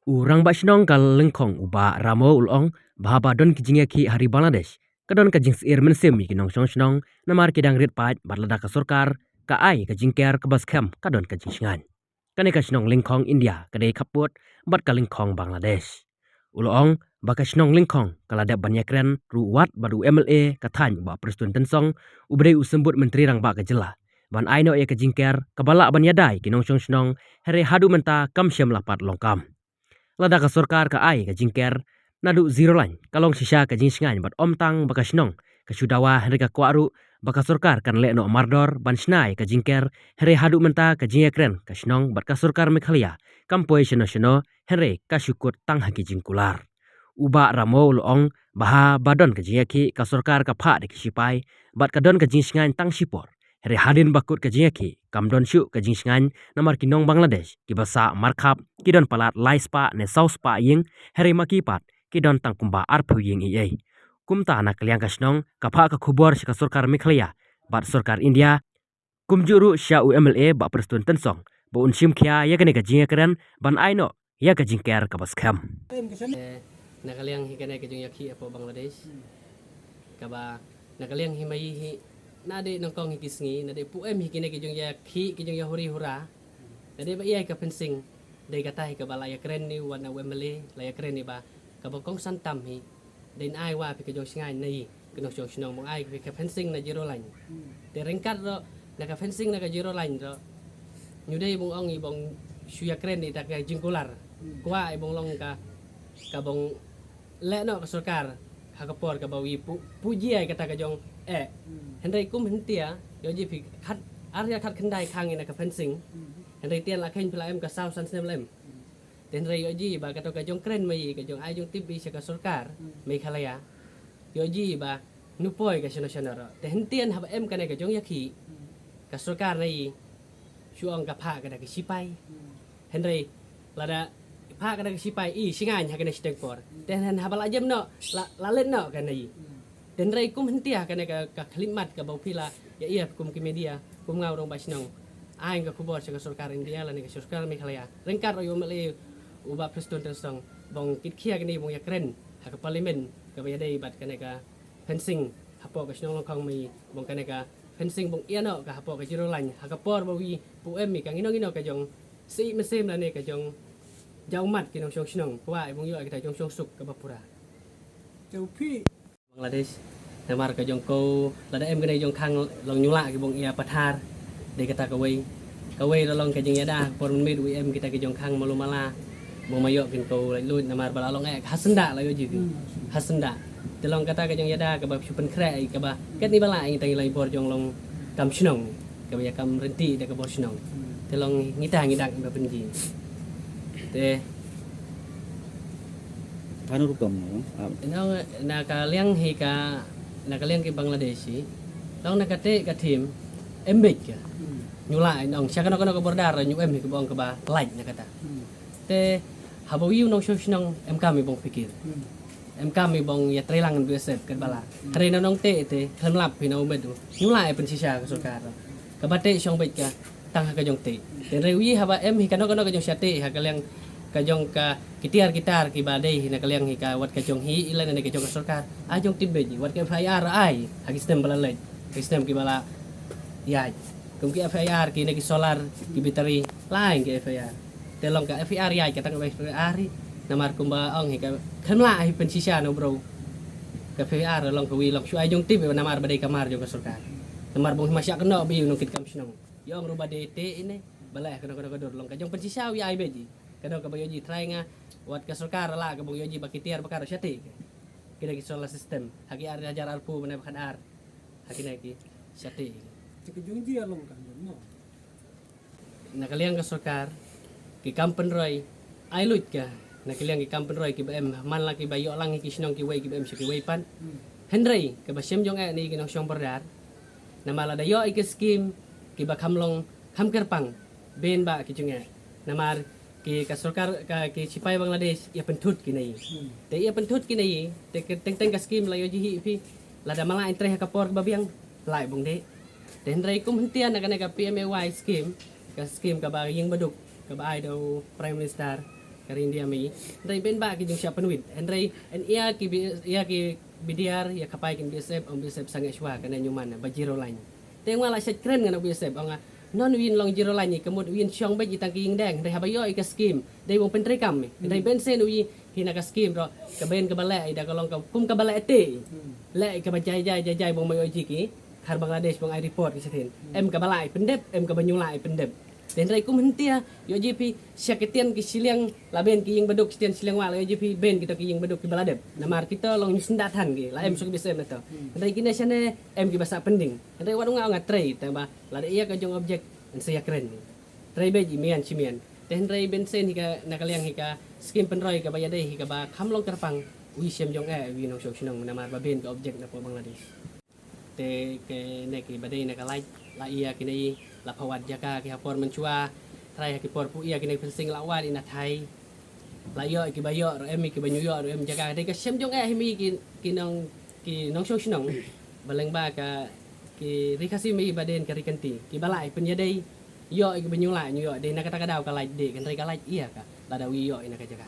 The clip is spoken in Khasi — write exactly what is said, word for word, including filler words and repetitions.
U Rangbah Shnong ka Lyngkhong u Bah Ramo u la ong ba haba don ki jingïakhih ha ri Bangladesh, ka don ka jingsyier mynsiem ïa ki nongshong shnong, namar ki dang rit paid bad lada ka sorkar ka ai ka jingker kaba skhem, ka don ka jingshngaiñ. Kane ka shnong Lyngkhong India ka dei khappud bad ka Lyngkhong Bangladesh. U la ong ba ka shnong Lyngkhong ka la dep ban ïakren ruh wat bad u M L A ka thaiñ u Bah Prestone Tynsong, uba dei u symbud Myntri Rangbah ka jylla, ban ai noh ïa ka jingker kaba lah ban ïada ïa ki nongshong shnong, hynrei haduh mynta kam shym la pat long kam. Lada ka sorkar ka ai ka jingker naduh zero line, ka long shisha ka jingshngaiñ bad ym tang ba ka shnong ka shu dawa, hynrei ka kwah ruh ba ka sorkar kan leh noh mardor ban shna ïa ka jingker, hynrei haduh mynta ka jingïakren ka shnong bad ka sorkar Meghalaya kam poi shano shano, hynrei ka shu kut tang ha ki jingkular. U Bah Ramo u la ong ba haba don ka jingïakhih, ka sorkar ka phah da ki sipai bad ka don ka jingshngaiñ tang shipor. Hynrei hadien ba kut ka jingïakhih, kam don shuh ka jingshngaiñ, namar ki nong Bangladesh kiba sah markhap ki don palat lai spah ne saw spah ïing, hynrei ma ki pat ki don tang kumba arphew ïing ei ei. Kumta na ka liang ka shnong ka phah ka khubor sha ka sorkar Meghalaya bad sorkar India, kumjuh ruh sha u M L A Bah Prestone Tynsong, ba un shim khia ïa kane ka jingïakren ban ai noh ïa ka jingker kaba skhem. Eh, na ka liang hi kane ka jingïakhih hapoh Bangladesh, kaba na ka liang hi ma i hi, na dei nyngkong hi ki sngi, na dei pu em hi kine ki jingïakhih, ki jingïahuri hura, na dei ba ïa ka fencing, dei kata hi kaba la ïakren ni wan na u M L A, la ïakren ni ba kaba kongsan tam hi, dei ai wa phi ka jingshngaiñ na i ki nongshong shnong, bong ai phi ka fencing na zero line. Te ryngkat ruh na ka fencing na ka zero line ruh, ngi dei bong ong i bong shu ïakren ni da ka jingkular. Kwah i bong long ka, ka bong leh noh ka sorkar ha ka por kaba wi pu, pu ji ai kata ka jong, eh. Hynrei kum hyntia, ïoh ji phi khat, ar ïa khat khyndai khang i na ka fencing. Hynrei tian la kheiñ phi la em ka saw san snem la em. Te hynrei ïoh ji ba kato ka jong kren ma i, ka jong ai jong tip i sha ka sorkar Meghalaya, ïoh ji ba nu poi ka shano shano ruh. Te hyntian haba em kane ka jong ïakhih, ka sorkar na i shu ong ka phah ka da ki sipai. Hynrei lada phah ka da ki sipai, i shngaiñ ha kane shiteng por. Te hynrei haba la jem noh, la, la len noh kane i. Te hynrei kum hyntia kane ka, ka khyllipmat kaba u phi la ïa, ïa kum ki media, kum nga u rangbah shnong, ai ka khubor sha ka sorkar India lane ka sorkar Meghalaya, ryngkat ruh ïa u M L A u Bah Prestone Tynsong, bong kit khia kane, bong ïakren ha ka parliament kaba ïadei bad kane ka fencing hapoh ka shnong Lyngkhong ma i, bong kane ka fencing bong ïa noh ka hapoh ka zero line ha ka por ba wi pu em i ka ngino ngino ka jong sih mynsiem lane ka jong jaw mat ki nongshong shnong, kwah i bong ïoh kita jong shong suk kaba pura. Te u phi Bangladesh. Namar ka jong ko, lada em kane jong khang long ñu lah ki bong ïa pathar. Dei kata kawei. Kawei ruh long ka jingïada, por mynmiet wi em kita ki jong khang malu mala. Bong ma ïoh kin ko laitluid namar ba la long eh ha syndah la ïoh ji ki. Ha syndah. Te long kata ka jingïada kaba shu pynkhreh ïa kaba. Katni ba la ïa tang ïa la i bor jong long kam shnong. Kaba ïa kam rynti da ka bor shnong. Te long ngita ngi dak ba pynji. Te Phan rukom no. Nong na ka liang hi ka, na ka liang ki Bangladeshi. Nong na ka te ka thim em bej ka. Ñu la nong sha kano kano ka border ñu em hi ka bong kaba lait na kata. Te haba wi u nongshong shnong em kam i bong fikir. Em kam i bong ïa trei lang B S F kat bala. Hynrei na nong te te khlem lap hi na u met u. Ñu la e pynshisha ka sorkar. Kaba te shong bej ka tang ha ka jong te. Te hynrei wi haba em hi kano kano ka jong sha te ha ka liang ka jong ka ki tiar ki tar kiba dei hi na ka liang hi ka wat ka jong hi i lane ka jong ka sorkar. A jong tip bej wat ka F I R ai ha ki snem ba la leit. Ki snem kiba la ïaid. Kum ki F I R ki na ki solar ki battery. Lai ki F I R. Te long ka F I R ïaid ka tang ka F I R hi. Namar kumba ong hi ka khlem la hi pynshisha na u bro. Ka F I R long ka wi long shu ai jong tip namar ba dei ka mar jong ka sorkar. Namar bong hi ma shah kynnoh ba ïa u nongkit kam shnong. Ïa ong ruh ba dei te ine ba la kano kano ka dur long ka jong pynshisha u ïa ai bej ji. Kano kaba ïoh ji trai nga wat ka sorkar la ka bong ïoh ji ba ki tiar ba ka ruh sha te. Ki da ki solar system ha ki ar hajar arphew bnai ba khatar. Ha ki na ki sha te. Te ka jong ji ïa long ka jong no. Na ka liang ka sorkar ki kam pynroi ai lut ka. Na ka liang ki kam pynroi kiba em man la kiba ïoh lang hi ki shnong kiwei kiba em sha kiwei pat. Hynrei kaba shem jong eh ni ki nongshong border. Namar lada ïoh ïa ki skim kiba kham long kham kyrpang. Bein ba ki jong eh. Namar ki ka sorkar ka ki sipai Bangladesh ïa pynthut ki na i. Te ïa pynthut ki na i te teng teng ka skim la ïoh ji hi phi. Lada ma la in trei ha ka por kaba biang. Lai bong de. Te hynrei kum hyntia na kane ka P M A Y scheme, ka scheme kaba ïing baduk kaba ai da u Prime Minister. Ka ri India mi. Hynrei ben ba ki jingshah pynwit. Hynrei en ïa ki bi-, ïa ki bidiar, ïa ka pai kin B S F, ong B S F sangeh shwa kane ñiuman ba zero line. Te nga la shait kren ngan ong B S F, ong nga, non u ïin long zero line, ka mut u ïin shong beit i tang ki ïing deng, hynrei haba ïoh i ka skim, dei bong pyntreikam mi. Hynrei ben sen u ïi hi na ka skim ro, ka ben kaba leh i da ka long ka, kum kaba leh te. Leh i kaba jai jai jai jai bong ma ïoh ji ki, khar Bangladesh bong ai report ki sithin. Em kaba lah i pyndep, em kaba ñiulah i pyndep. Te hynrei kum hyntia, ïoh ji phi, sha ki tian ki shiliang, la ben ki ïing baduk, ki tian shiliang wah, la ïoh ji phi, ben kita ki ïing baduk kiba la dep. Namar kita long ñu syndat than ki, la em suk B S F na to. Hynrei kine shane, em kiba sah pending. Hynrei wat nga nga trei, te ba, la da ïa ka jong object, yn sa ïa kren ni. Trei beit i mian shi mian. Te hynrei ben sen hi ka, na ka liang hi ka, skim pynroi kaba ïadei hi kaba, kham long kyrpang, u ïi shem jong eh, u ïi nongshong shnong, namar ba ben ka object na po Bangladesh. Te kine kiba dei na ka light, la ïa kine, la phah wad jaka ki ha por mynshuwa, trai ha ki por pu ïa kine ki fencing la wad i na thai. La ïoh kiba ïoh, ro em kiba ñu ïoh, ro em jaka, dei ka shem jong eh hi mi ki, ki nong, ki nongshong shnong. Ba lyngba ka, ki ri Khasi mi ba dei ka ri kynti, kiba lah i pynïadei, ïoh kiba ñu lah, ñu ïoh, dei na kata ka daw ka light dei, hynrei ka light ïa ka, lada u ïoh i na ka jaka.